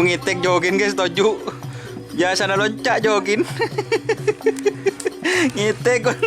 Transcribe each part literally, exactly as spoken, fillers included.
Pengitèk jogin, guys, toju'. Biasana lonca' jogin. Ngitèk, kon.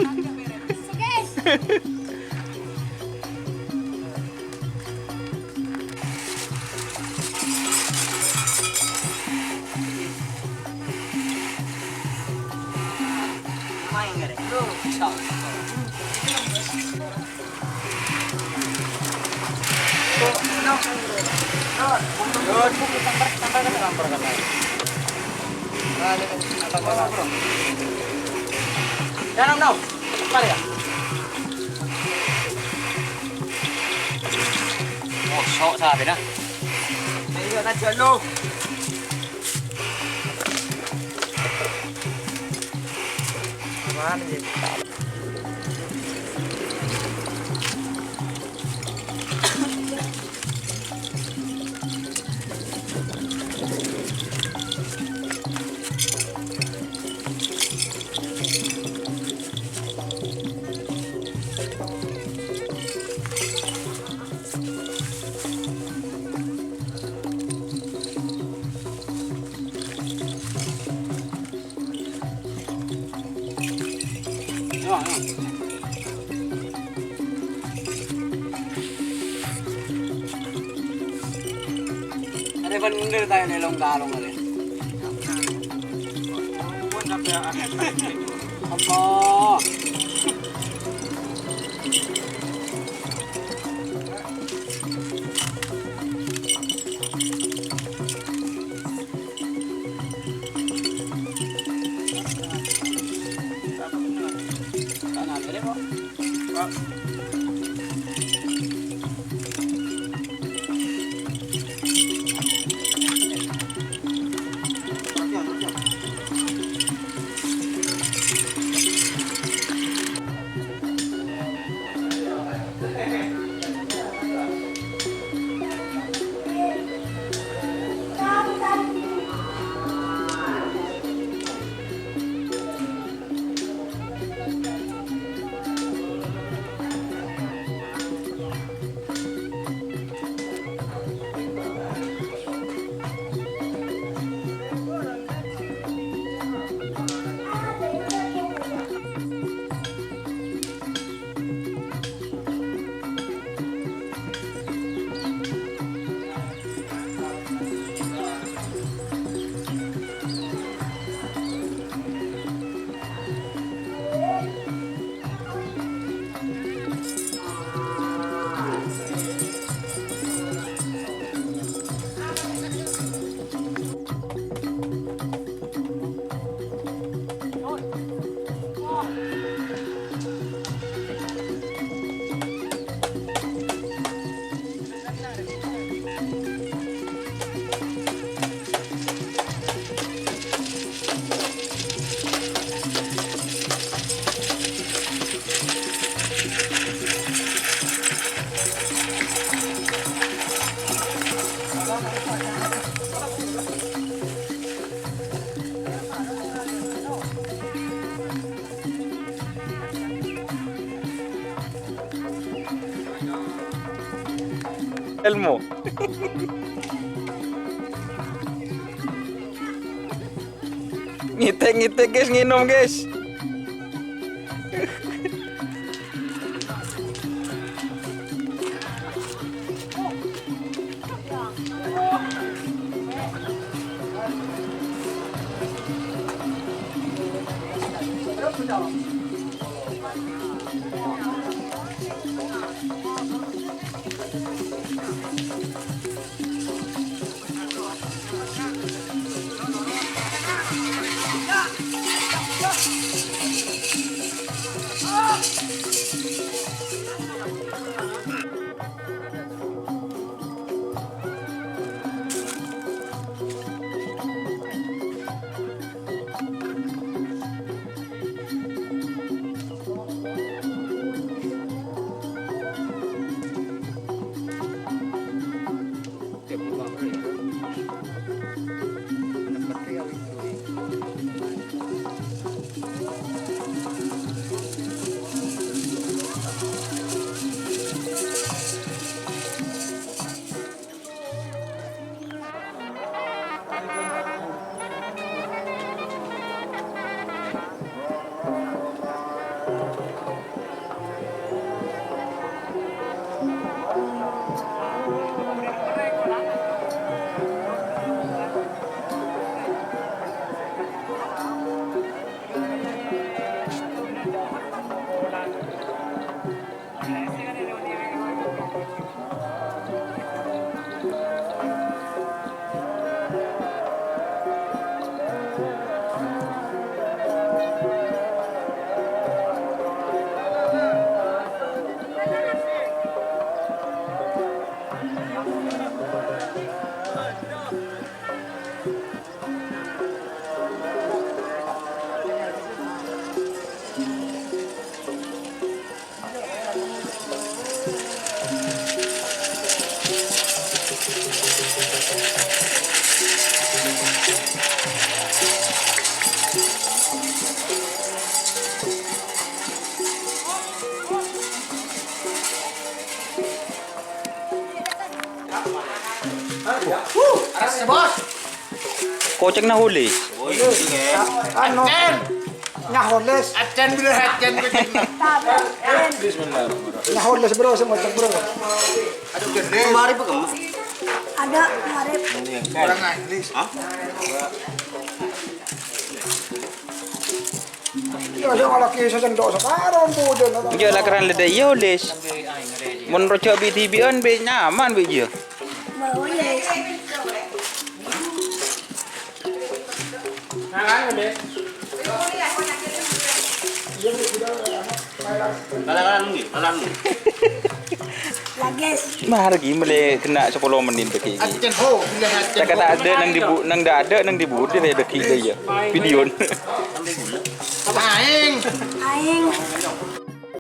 Jangan, no. Mari, ya. Mosok sapi, nah. Ayo, aja, lo. Apaan, ya? Arè bhender ta' iyâ long-kalong arè. Ampon. Èlmo. Ngitèk-ngitèk, guys, ngènom, guys. Kocèng na holès. Anu, nyaholès. Acèn bilâ acèn kocèng. Nyaholès, Bro, sè ngocèk, Bro. Mari pagem. Ada, mari. Kurang Inggris. Hah? Iyâ, sè ngalakè sè cendhok saparo, ampon, Jon. Iyâ, la kerran lè ḍâ' iyâ, Lis. Mon roja' bi'-dhibi'ân, bi' nyaman, bi' iyâ. Mau, Lis. Lalan, lalan, lalan. Lages. Marè ghi' mellè kènè' sapolo mennit dhâggi' ghi'. Acèn ho, bilâ acèn ho. Kata-kata ada nang di bu-, nang ḍâ'-aḍâ' nang di budi rè dhâggi' ḍâ' iyâ. Videon. Aèng. Aèng.